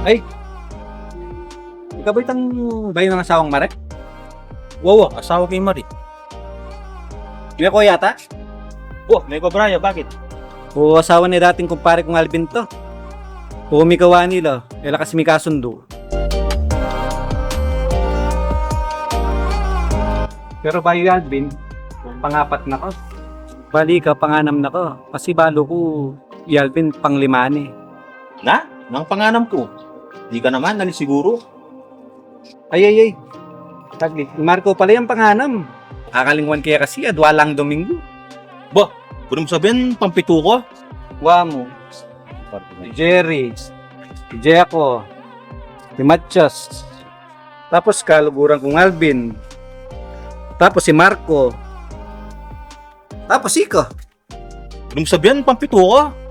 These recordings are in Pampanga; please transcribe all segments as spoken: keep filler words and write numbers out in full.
Ay, ika ba itang bayu nang asawang Mare? Wawa, asawa ke i Mare. Meko yata? Wa, meko, Brian, bakit? O, asawa ne dating kumpare kung Alvin to. O, mikawani la, e la kasi mikasundu. Pero bayu i Alvin, pangapat na ku. Bali ika, panganam na ku. Kasi balu ku, i Alvin, panglima ne. Na? Nang panganam ku? Di ka naman, nani siguru? Ay, ay, ay. Saglit. I Marco pala yang panganam. Akalingwan ke ya kasi, adwa lang Domingo. Ba, pwede mu sabian, pampitu ku? Wa mu. Si Jerry, si Jeko, si Matias. Tapos kaluguran kung Alvin. Tapos si Marco. Tapos ika. Pwede mu sabian, pampitu ku?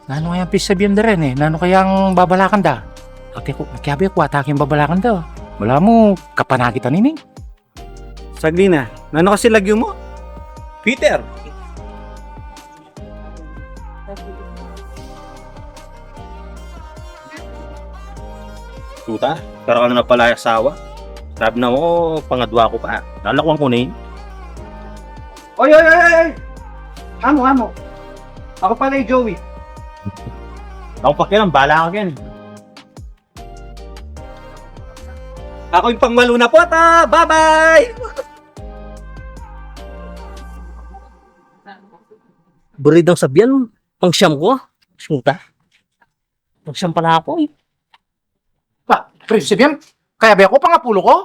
Nanu kayang pisabian da rin e? Nanu kayang babalakan da? Ate ku, makiabe ku, ata keng babalakan da. Balamu, kapanakitan ini. Saglit na, nanu kasi lagyu mu? Peter. Tuta, karakal na pala i asawa. Sabi na mu, pangadwa ku pa. Lalakuan ku na ini. Oy, oy, oy, oy, oy! Amu, amu. Aku pala i Joey. Aku pakialam, bala ka ken. Aku ing pangwalu na pota. Bye-bye! Buri dang sabian, pangsiyam ku. Suta. Pangsiyam pala ku e. Ba, pwede sabian, kayabe ku, pangapulu ku.